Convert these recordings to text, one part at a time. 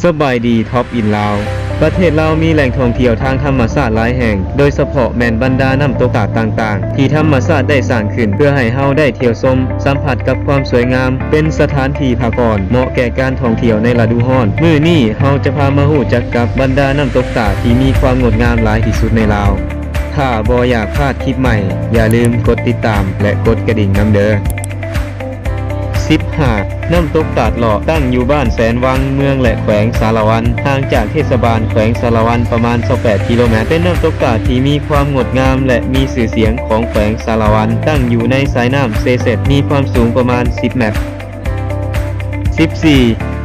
ສະບາຍດີ Top in Lao. ປະເທດລາວມີແຫຼ່ງທ່ອງທ່ຽວທາງທຳມະຊາດຫຼາຍແຫ່ງ, ໂດຍສະເພາະແມ່ນບັນດານ້ຳຕົກຕາດຕ່າງໆ ທີ່ທຳມະຊາດໄດ້ສ້າງຂຶ້ນເພື່ອໃຫ້ເຮົາໄດ້ທ່ຽວຊົມ, ສຳຜັດກັບຄວາມສວຍງາມ, ເປັນສະຖານທີ່ພັກຜ່ອນ, ເໝາະແກ່ການທ່ອງທ່ຽວໃນລະດູຮ້ອນ. ມື້ນີ້ເຮົາຈະພາມາຮູ້ຈັກກັບບັນດານ້ຳຕົກຕາດທີ່ມີຄວາມງົດງາມຫຼາຍທີ່ສຸດໃນລາວ. ຖ້າບໍ່ຢາກພາດຄລິບໃໝ່, ຢ່າລືມກົດຕິດຕາມ ແລະ ກົດກະດິ່ງນຳເດີ້. ສິບຫ້າ ນ້ຳຕົກຕາດຫຼໍ້ ຕັ້ງຢູ່ບ້ານແສນວັງ ເມືອງ ແລະ ແຂວງສາລະວັນ, ຫ່າງຈາກເທດສະບານແຂວງສາລະວັນປະມານຊາວແປດກິໂລແມັດ, ເປັນນ້ຳຕົກຕາດທີ່ມີຄວາມງົດງາມ ແລະ ມີຊື່ສຽງຂອງແຂວງສາລະວັນ, ຕັ້ງຢູ່ໃນສາຍນ້ຳເຊເສດ, ມີຄວາມສູງປະມານສິບແມັດ. ສິບສີ່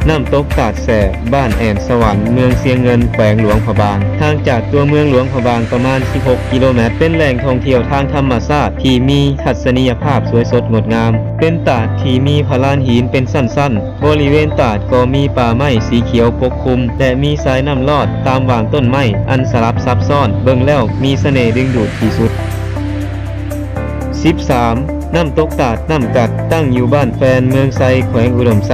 ນ້ຳຕົກຕາດແສບ ບ້ານແອນສະຫວັນ ເມືອງຊຽງເງິນ ແຂວງຫຼວງພະບາງ, ຫ່າງຈາກຕົວເມືອງຫຼວງພະບາງປະມານສິບຫົກກິໂລແມັດ, ເປັນແຫຼ່ງທ່ອງທ່ຽວທາງທຳມະຊາດທີ່ມີທັດສະນີຍະພາບສວຍສົດງົດງາມ, ເປັນຕາດທີ່ມີພະລານຫີນເປັນຊັ້ນໆ, ບໍລິເວນຕາດກໍມີປ່າໄມ້ສີຂຽວປົກຄຸມ ແລະ ມີສາຍນ້ຳລອດຕາມຫວ່າງຕົ້ນໄມ້ອັນສະຫຼັບຊັບຊ້ອນ, ເບິ່ງແລ້ວມີສະເໜ່ດຶງດູດທີ່ສຸດ. ສິບສາມ ນ້ຳຕົກຕາດນ້ຳກັດ ຕັ້ງຢູ່ບ້ານແຟນ ເມືອງໄຊ ແຂວງອຸດົມໄຊ,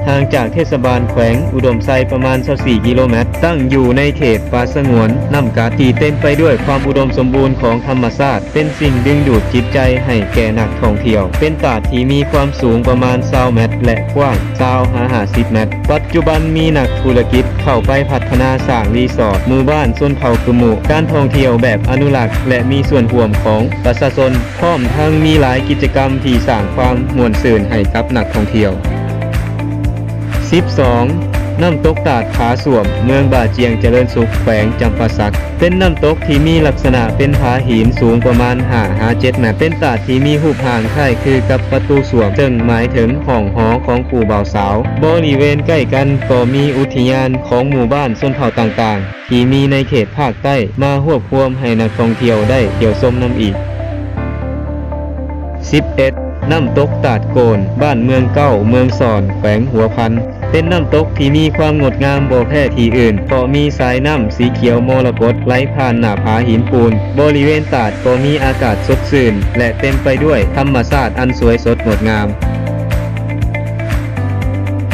ຫ່າງຈາກເທດສະບານແຂວງອຸດົມໄຊປະມານຊາວສີ່ກິໂລແມັດ, ຕັ້ງຢູ່ໃນເຂດປ່າສະຫງວນນ້ຳກັດທີ່ເຕັມໄປດ້ວຍຄວາມອຸດົມສົມບູນຂອງທຳມະຊາດ, ເປັນສິ່ງດຶງດູດຈິດໃຈໃຫ້ແກ່ນັກທ່ອງທ່ຽວ, ເປັນຕາດທີ່ມີຄວາມສູງປະມານຊາວແມັດ ແລະ ກວ້າງຊາວຫາຫ້າສິບແມັດ. ປັດຈຸບັນມີນັກທຸລະກິດເຂົ້າໄປພັດທະນາສ້າງຣີສອດ, ໝູ່ບ້ານຊົນເຜົ່າກຶມມຸ, ການທ່ອງທ່ຽວແບບອະນຸລັກ ແລະ ມີສ່ວນຮ່ວມຂອງປະຊາຊົນ. ພ້ອມທັງມີຫຼາຍກິດຈະກຳທີ່ສ້າງຄວາມມ່ວນຊື່ນໃຫ້ກັບນັກທ່ອງທ່ຽວ. ສິບສອງ ນ້ຳຕົກຕາດຜາສ້ວມ ເມືອງບາຈຽງຈະເລີນສຸກ ແຂວງຈຳປາສັກ, ເປັນນ້ຳຕົກທີ່ມີລັກສະນະເປັນຜາຫີນສູງປະມານຫ້າຫາເຈັດແມັດ, ເປັນຕາດທີ່ມີຮູບຮ່າງຄ້າຍຄືກັບປະຕູສ້ວມ, ເຊິ່ງໝາຍເຖິງຫ້ອງຫໍຂອງຄູ່ບ່າວສາວ. ບໍລິເວນໃກ້ກັນກໍມີອຸທິຍານຂອງໝູ່ບ້ານຊົນເຜົ່າຕ່າງໆ ທີ່ມີໃນເຂດພາກໃຕ້ ມາຮວບຮວມໃຫ້ນັກທ່ອງທ່ຽວໄດ້ທ່ຽວຊົມນຳອີກ. ສິບເອັດ ນ້ຳຕົກຕາດໂກນ ບ້ານເມືອງເກົ້າ ເມືອງສອນ ແຂວງຫົວພັນ, ເປັນນ້ຳຕົກທີ່ມີຄວາມງົດງາມບໍ່ແພ້ທີ່ອື່ນ ເພາະມີສາຍນ້ຳສີຂຽວມໍລະກົດໄຫຼຜ່ານໜ້າຜາຫີນປູນ. ບໍລິເວນຕາດກໍມີອາກາດສົດຊື່ນ ແລະ ເຕັມໄປດ້ວຍທຳມະຊາດອັນສວຍສົດງົດງາມ.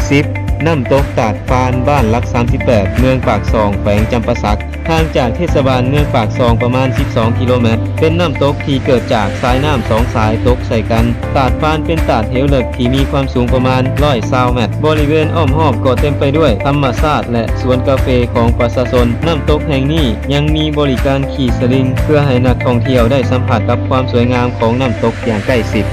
ສິບ ນ້ຳຕົກຕາດຟານ ບ້ານຫຼັກສາມສິບແປດ ເມືອງປາກຊ່ອງ ແຂວງຈຳປາສັກ, ຫ່າງຈາກເທດສະບານເມືອງປາກຊ່ອງປະມານສິບສອງກິໂລແມັດ, ເປັນນ້ຳຕົກທີ່ເກີດຈາກສາຍນ້ຳສອງສາຍຕົກໃສ່ກັນ. ຕາດຟານເປັນຕາດເຫວເລິກທີ່ມີຄວາມສູງປະມານຮ້ອຍຊາວແມັດ, ບໍລິເວນອ້ອມຮອບກໍເຕັມໄປດ້ວຍທຳມະຊາດ ແລະ ສວນກາເຟຂອງປະຊາຊົນ. ນ້ຳຕົກແຫ່ງນີ້ຍັງມີບໍລິການຂີ່ສະລິງ ເພື່ອໃຫ້ນັກທ່ອງທ່ຽວໄດ້ສຳຜັດກັບຄວາມສວຍງາມຂອງນ້ຳຕົກຢ່າງໃກ້ຊິດ.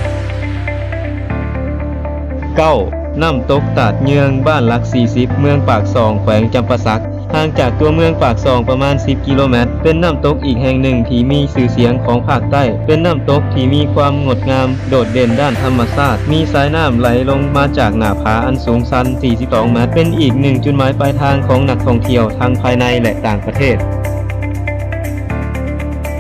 ເກົ້າ ນ້ຳຕົກຕາດເຍືອງ ບ້ານຫຼັກສີ່ສິບ ເມືອງປາກຊ່ອງ ແຂວງຈຳປາສັກ, ຫ່າງຈາກຕົວເມືອງປາກຊ່ອງປະມານສິບກິໂລແມັດ, ເປັນນ້ຳຕົກອີກແຫ່ງໜຶ່ງທີ່ມີຊື່ສຽງຂອງພາກໃຕ້, ເປັນນ້ຳຕົກທີ່ມີຄວາມງົດງາມໂດດເດັ່ນດ້ານທຳມະຊາດ, ມີສາຍນ້ຳໄຫຼລົງມາຈາກໜ້າຜາອັນສູງຊັນສີ່ສິບສອງແມັດ, ເປັນອີກໜຶ່ງຈຸດໝາຍປາຍທາງຂອງນັກທ່ອງທ່ຽວທັງພາຍໃນ ແລະ ຕ່າງປະເທດ.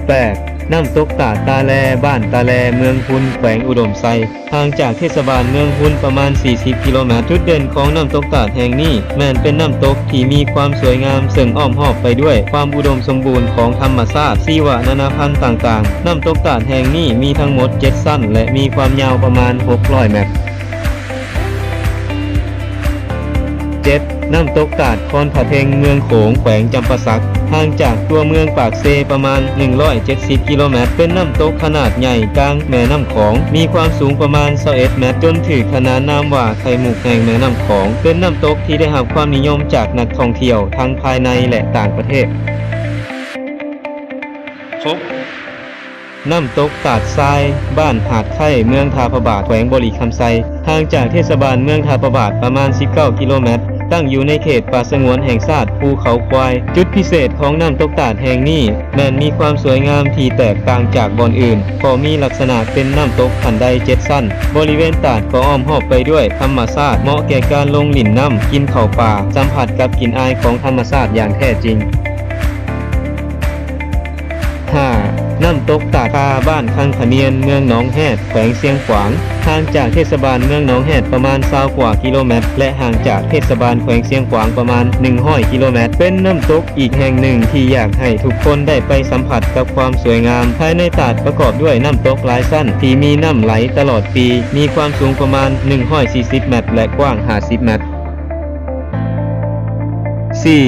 ແປດ ນ້ຳຕົກຕາດຕາແລ ບ້ານຕາແລ ເມືອງພຸນ ແຂວງອຸດົມໄຊ, ຫ່າງຈາກເທດສະບານເມືອງພຸນປະມານສີ່ສິບກິໂລແມັດ. ຈຸດເດັ່ນຂອງນ້ຳຕົກຕາດແຫ່ງນີ້ແມ່ນເປັນນ້ຳຕົກທີ່ມີຄວາມສວຍງາມ ເຊິ່ງອ້ອມຮອບໄປດ້ວຍຄວາມອຸດົມສົມບູນຂອງທຳມະຊາດ, ຊີວະນານາພັນຕ່າງໆ. ນ້ຳຕົກຕາດແຫ່ງນີ້ມີທັງໝົດເຈັດຊັ້ນ ແລະ ມີຄວາມຍາວປະມານຫົກຮ້ອຍແມັດ. ເຈັດ ນ້ຳຕົກຕາດຄອນພະເພັງ ເມືອງໂຂງ ແຂວງຈຳປາສັກ, ຫ່າງຈາກຕົວເມືອງປາກເຊປະມານໜຶ່ງຮ້ອຍເຈັດສິບກິໂລແມັດ, ເປັນນ້ຳຕົກຂະໜາດໃຫຍ່ກາງແມ່ນ້ຳຂອງ, ມີຄວາມສູງປະມານຊາວເອັດແມັດ, ຈົນຖືກຂະໜານນາມວ່າໄຂ່ມຸກແຫ່ງແມ່ນ້ຳຂອງ, ເປັນນ້ຳຕົກທີ່ໄດ້ຮັບຄວາມນິຍົມຈາກນັກທ່ອງທ່ຽວທັງພາຍໃນ ແລະ ຕ່າງປະເທດ. ຫົກ ນ້ຳຕົກຕາດຊາຍ ບ້ານຫາດໄຄ ເມືອງທ່າພະບາດ ແຂວງບໍລິຄຳໄຊ, ຫ່າງຈາກເທດສະບານເມືອງທ່າພະບາດປະມານສິບເກົ້າກິໂລແມັດ, ຕັ້ງຢູ່ໃນເຂດປ່າສະຫງວນແຫ່ງຊາດພູເຂົາຄວາຍ. ຈຸດພິເສດຂອງນ້ຳຕົກຕາດແຫ່ງນີ້ແມ່ນມີຄວາມສວຍງາມທີ່ແຕກຕ່າງຈາກບ່ອນອື່ນ, ເພາະມີລັກສະນະເປັນນ້ຳຕົກຂັ້ນໄດເຈັດຊັ້ນ. ບໍລິເວນຕາດກໍອ້ອມຮອບໄປດ້ວຍທຳມະຊາດ, ເໝາະແກ່ການລົງຫຼິ້ນນ້ຳ, ກິນເຂົ້າປ່າ, ສຳຜັດກັບກິ່ນອາຍຂອງທຳມະຊາດຢ່າງແທ້ຈິງ. ຫ້າ ນ້ຳຕົກຕາດຄາ ບ້ານຄັງຂະນຽນ ເມືອງໜອງແຮດ ແຂວງຊຽງຂວາງ, ຫ່າງຈາກເທດສະບານເມືອງໜອງແຮດປະມານຊາວກວ່າກິໂລແມັດ ແລະ ຫ່າງຈາກເທດສະບານແຂວງຊຽງຂວາງປະມານໜຶ່ງຮ້ອຍກິໂລແມັດ. ເປັນນ້ຳຕົກອີກແຫ່ງໜຶ່ງທີ່ຢາກໃຫ້ທຸກຄົນໄດ້ໄປສຳຜັດກັບຄວາມສວຍງາມ. ພາຍໃນຕາດປະກອບດ້ວຍນ້ຳຕົກຫຼາຍຊັ້ນທີ່ມີນ້ຳໄຫຼຕະຫຼອດປີ, ມີຄວາມສູງປະມານໜຶ່ງຮ້ອຍສີ່ສິບແມັດ ແລະ ກວ້າງຫ້າສິບແມັດ. ສີ່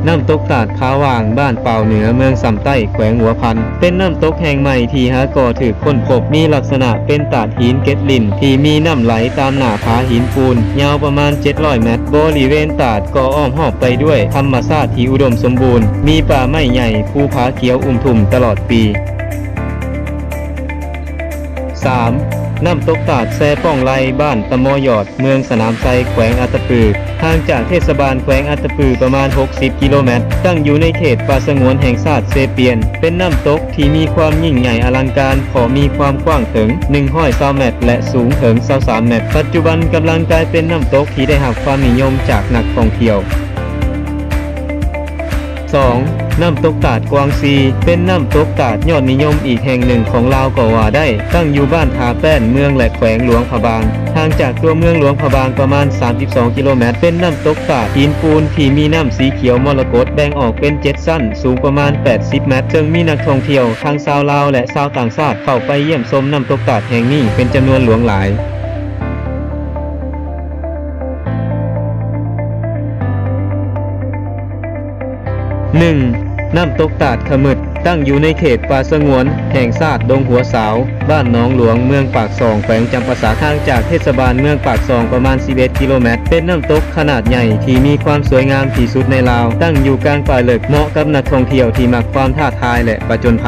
ນ້ຳຕົກຕາດຜາຫວ່າງ ບ້ານປາວເໜືອ ເມືອງຊຳໃຕ້ ແຂວງຫົວພັນ ເປັນນ້ຳຕົກແຫ່ງໃໝ່ທີ່ຫາກໍຖືກຄົ້ນພົບ, ມີລັກສະນະເປັນຕາດຫີນເກັດລິ້ນທີ່ມີນ້ຳໄຫຼຕາມໜ້າຜາຫີນປູນ ຍາວປະມານເຈັດຮ້ອຍແມັດ. ບໍລິເວນຕາດກໍອ້ອມຮອບໄປດ້ວຍທຳມະຊາດທີ່ອຸດົມສົມບູນ, ມີປ່າໄມ້ໃຫຍ່, ພູຜາຂຽວອຸ້ມທຸ່ມຕະຫຼອດປີ. ສາມ ນ້ຳຕົກຕາດແຊປ່ອງໄລ ບ້ານຕະມໍຢອດ ເມືອງສະໜາມໄຊ ແຂວງອັດຕະປື ຫ່າງຈາກເທດສະບານແຂວງອັດຕະປືປະມານຫົກສິບກິໂລແມັດ, ຕັ້ງຢູ່ໃນເຂດປ່າສະຫງວນແຫ່ງຊາດເຊປຽນ, ເປັນນ້ຳຕົກທີ່ມີຄວາມຍິ່ງໃຫຍ່ອະລັງການ ເພາະມີຄວາມກວ້າງເຖິງໜຶ່ງຮ້ອຍຊາວແມັດ ແລະ ສູງເຖິງຊາວສາມແມັດ. ປັດຈຸບັນກຳລັງກາຍເປັນນ້ຳຕົກທີ່ໄດ້ຮັບຄວາມນິຍົມຈາກນັກທ່ອງທ່ຽວ. ສອງ ນ້ຳຕົກຕາດກວາງຊີ ເປັນນ້ຳຕົກຕາດຍອດນິຍົມອີກແຫ່ງໜຶ່ງຂອງລາວກໍວ່າໄດ້, ຕັ້ງຢູ່ບ້ານທ່າແປ້ນ ເມືອງ ແລະ ແຂວງຫຼວງພະບາງ, ຫ່າງຈາກຕົວເມືອງຫຼວງພະບາງປະມານສາມສິບສອງກິໂລແມັດ, ເປັນນ້ຳຕົກຕາດຫີນປູນທີ່ມີນ້ຳສີຂຽວມໍລະກົດ ແບ່ງອອກເປັນເຈັດຊັ້ນ, ສູງປະມານແປດສິບແມັດ, ເຊິ່ງມີນັກທ່ອງທ່ຽວທັງຊາວລາວ ແລະ ຊາວຕ່າງຊາດເຂົ້າໄປຢ້ຽມຊົມນ້ຳຕົກຕາດແຫ່ງນີ້ເປັນຈຳນວນຫຼວງຫຼາຍ. ໜຶ່ງ ນ້ຳຕົກຕາດຂະມຶດ ຕັ້ງຢູ່ໃນເຂດປ່າສະຫງວນແຫ່ງຊາດດົງຫົວສາວ, ບ້ານໜອງຫຼວງ ເມືອງປາກຊ່ອງ ແຂວງຈຳປາສັກ, ຫ່າງຈາກເທດສະບານເມືອງປາກຊ່ອງປະມານສິບເອັດກິໂລແມັດ, ເປັນນ້ຳຕົກຂະໜາດໃຫຍ່ທີ່ມີຄວາມສວຍງາມທີ່ສຸດໃນລາວ, ຕັ້ງຢູ່ກາງປ່າເລິກ, ເໝາະກັບນັກທ່ອງທ່ຽວທີ່ມັກຄວາມທ້າທາຍ ແລະ ປະຈົນໄພ.